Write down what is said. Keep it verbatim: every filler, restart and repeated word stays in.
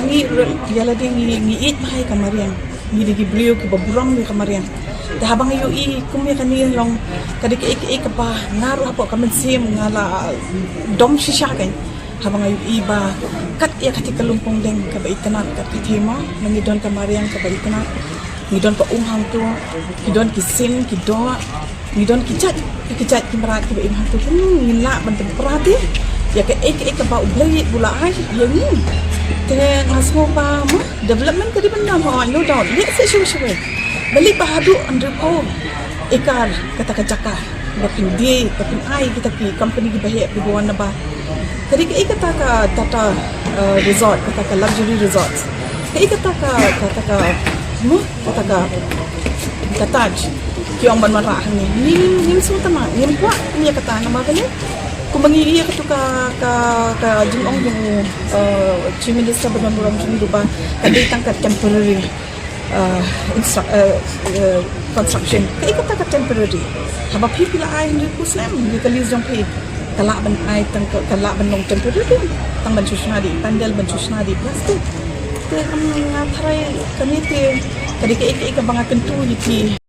Ngi ruh ïa lade ngi ngi ïeit bha ïa ka mariang. Ngi dei ki briew kiba burom ïa ka mariang. Te haba nga ïohi kum ïa kane long ka dei kaei kaei kaba nga ruh hapoh ka mynsiem nga la dom shisha kein. Haba nga ïohi ba kat ïa kata ka lympung deng kaba itynnad kat ka thema, ngi don ka mariang kaba itynnad. Ngi don ka um hangto, ngi don ki sim, ki doh, ngi don ki jait, ki jait ki mrad kiba im hangto. Hmm, ngin lah ban pynpra te ïa kaei kaei kaba U Blei u la ai ïa ngi. Te nga sngew ba mo development ka dei ban don, ho, no doubt. Leh seh shuwa shuwa. Balei ba haduh hynriewphew ekar kata ka jaka ba phin die, ba phin ai kita ki company kiba heh kiba wan naba. Ka dei kaei kata ka Tata, eh, Resort, kata ka luxury resort. Kaei kata ka, kata ka, mo, kata ka, ka Taj ki ong ban wanrah hangne. Ngim, ngim sngewtynnat, ngim kwah ïa kata namar kane. Kumba ngi ïa katu ka, ka, ka jingong jong u, eh, Chief Minister ba don burom jong ngi ruh ba ka dei tang ka temporary, eh, instru-, eh, eh, construction. Kaei kata ka temporary? Haba phi phi la ai hynriewphew snem ïa ka lease jong phi, ka lah ban ai tang ka, ka lah ban long temporary, tang ban shu shna da i pandal, ban shu shna da i plastik. Te, um, nga tharai kane te ka dei kaei kaei kaba nga kyntu ïa ki